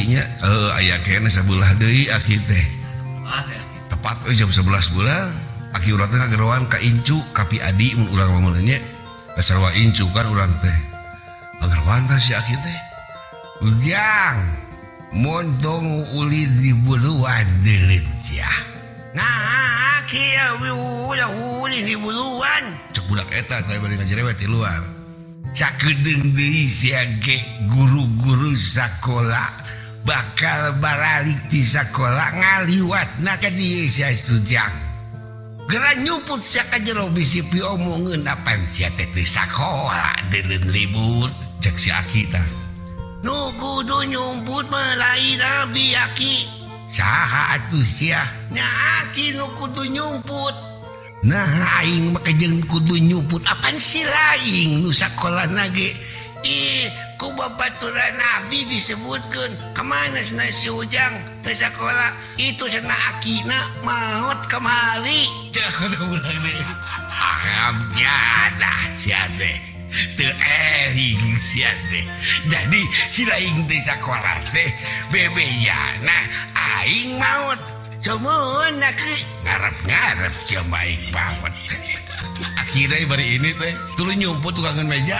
Aki nya, heuh, aya keneh sabelah deui aki teh. Tepat euy jam 11 beurang aki urang teh ngageroan ka incu ka Pi Adi, mun urang mah nya sarua incu kan urang teh. Ngageroan tah si aki teh, "Ujang, montong ulin di buruan deuleun sia." "Nah, aki ulah ulin di buruan," cek budak eta teh bari ngajerewet di luar. "Sakedeung deui sia ge guru-guru sakola bakal baralik ti sakola, ngaliwatna ka dieu sia. Ujang, gera nyumput sia ka jero, bisi piomongeun apan sia teh teu sakola deuleun libur," cek si aki tah. "Nu kudu nyumput mah lain abdi, aki." "Saha atuh sia?" "Nya aki nu kudu nyumput." "Nah, aing mah jeung kudu nyumput, apan si laing nu sakola ge. Ih, ku babaturan abdi disebutkeun, kemana cenah si Ujang teu sakola itu cenah, akina maot kamari," cek urang teh. Aham jadah sia teh, teu eling sia teh. Jadi si laing teu sakola teh bebejana aing maot. Sumuhun aki, ngarep-ngarep sia aing maot. Akhirnya bari ini teh tuluy nyumput tukangan meja.